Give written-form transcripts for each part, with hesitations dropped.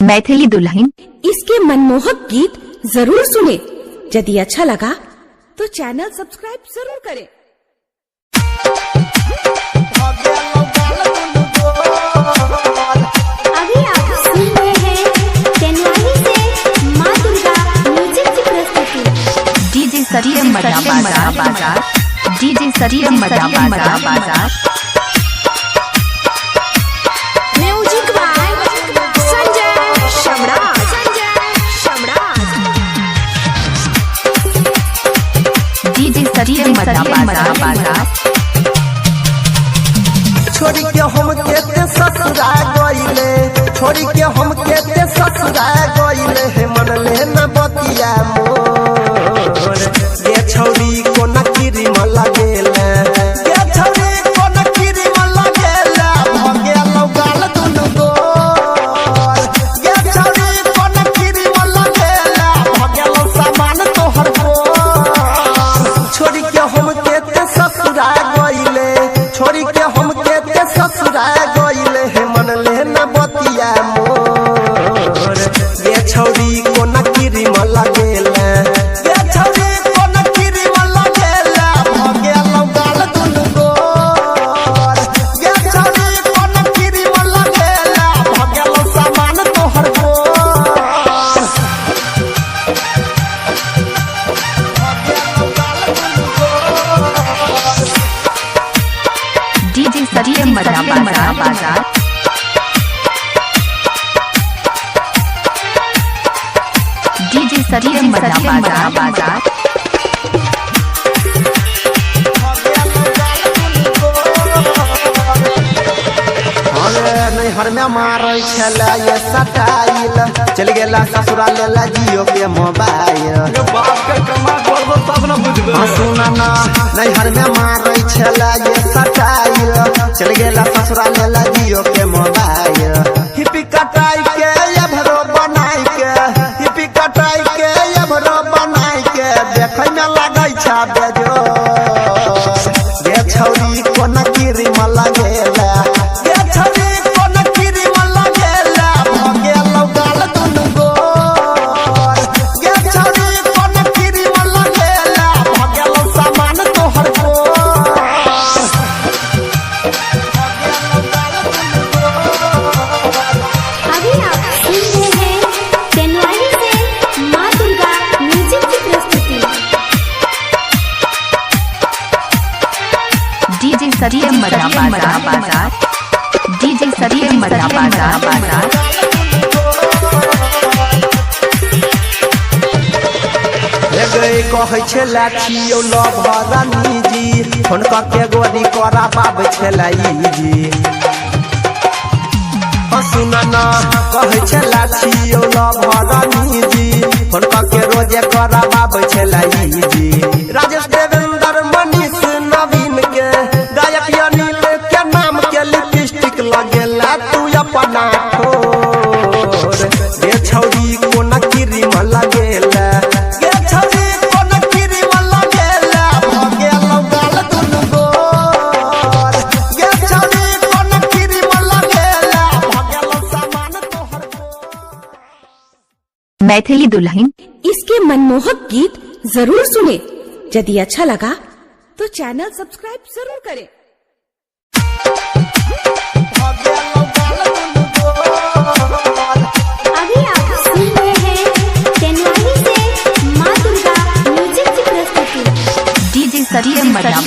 मैथिली दुल्हन। इसके मनमोहक गीत जरूर सुने। यदि अच्छा लगा तो चैनल सब्सक्राइब जरूर करें। अभी आप सुन रहे हैं तेनवानी से माँ दुर्गा म्यूजिक की प्रस्तुति। डीजे सत्यम मदा बाजार, DJ Satyam Mada Bazar. Music by Sanjay Samrat, Sanjay Samrat. DJ Satyam Mada Bazar. छोड़ी के हम केते ससुरा गइले, छोड़ी के हम केते ससुरा गइले, हे मन ले न बतिया मोर। गे छौरी कोना क्रीम लगेले, गे छौरी कोना क्रीम लगेले, भ गेलौ गाल दुनु गोर। गे छौरी कोना क्रीम लगेले, भ गेलौ सामान तोहर गोर। छोड़ी के हम केते ससुरा गइले, छोड़ी के हम केते ससुरा गइले, हे मन ले न बतिया मोर। गे छौरी कोना क्रीम लगेले, गे छौरी कोना क्रीम लगेले, भ गेलौ गाल दुनु गोर। गे छौरी कोना क्रीम लगेले, भ गेलौ सामान तोहर गोर। भ गेलौ गाल दुनु गोर। डीजे सत्यम मदा बाजार। डीजे सत्यम मदा बाजार। अरे नैहर में मारै छलै ये सटाइल, चल गेला ससुराल लेला जियो के मोबाइल। हाँ सुना ना, नैहर में मारै छलै ये सटाइल, चल गेला ससुराल लेला जियो के मोबाइल। हिपी कटाई के अभरो बनाई के, हिपी कटाई के अभरो बनाई के, देखै में लागै छै बेजोर। गे छौरी कोना क्रीम लगेला, गे छौरी कोना क्रीम लगेला, भ गेलौ गाल दुनु गोर। गे छौरी कोना क्रीम लगेला, भ गेलौ सामान तोहर गोर। भ गेलौ गाल दुनु गोर। अभी आप सुन रहे हैं तेनवानी से माँ दुर्गा म्यूजिक की प्रस्तुति। डीजे सत्यम मदा बाजार, डीजे सत्यम मदा बाजार। कहै छलै छियौ लभरानी जी, फोन करके गोरी करा बाबै छलै जी। हाँ सुना ना, कहै छलै छियौ लभरानी जी, फोन करके रोजे करा बाबै छलै जी। राजेश देवेंद्र मनीष नवीन के, गायक अनिल के नाम के लिपस्टिक लगेला तू अपना ठोर। गे छौरी कोना क्रीम लगेला, गे छौरी कोना क्रीम लगेला, भ गेलौ गाल दुनु गोर। गे छौरी कोना क्रीम लगेला, भ गेलौ सामान तोहर गोर। मैथिली दुल्हन। इसके मनमोहक गीत जरूर सुने। यदि अच्छा लगा तो चैनल सब्सक्राइब जरूर करें। भ गेलौ गाल दुनु गोर। अभी आप सुन रहे हैं तेनवानी से माँ दुर्गा म्यूजिक की प्रस्तुति। डीजे सत्यम मदा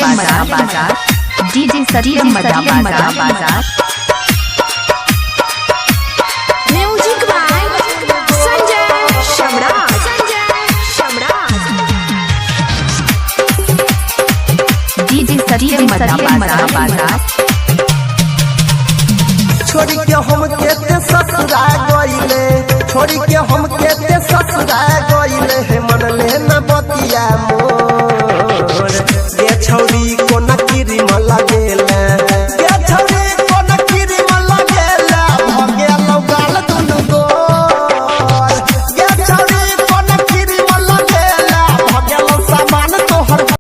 बाजार, DJ Satyam Mada Bazar. Music by Sanjay Samrat, Sanjay Samrat. DJ Satyam Mada Bazar. छोड़ी के हम केते ससुरा गइले, छोड़ी के हम केते ससुरा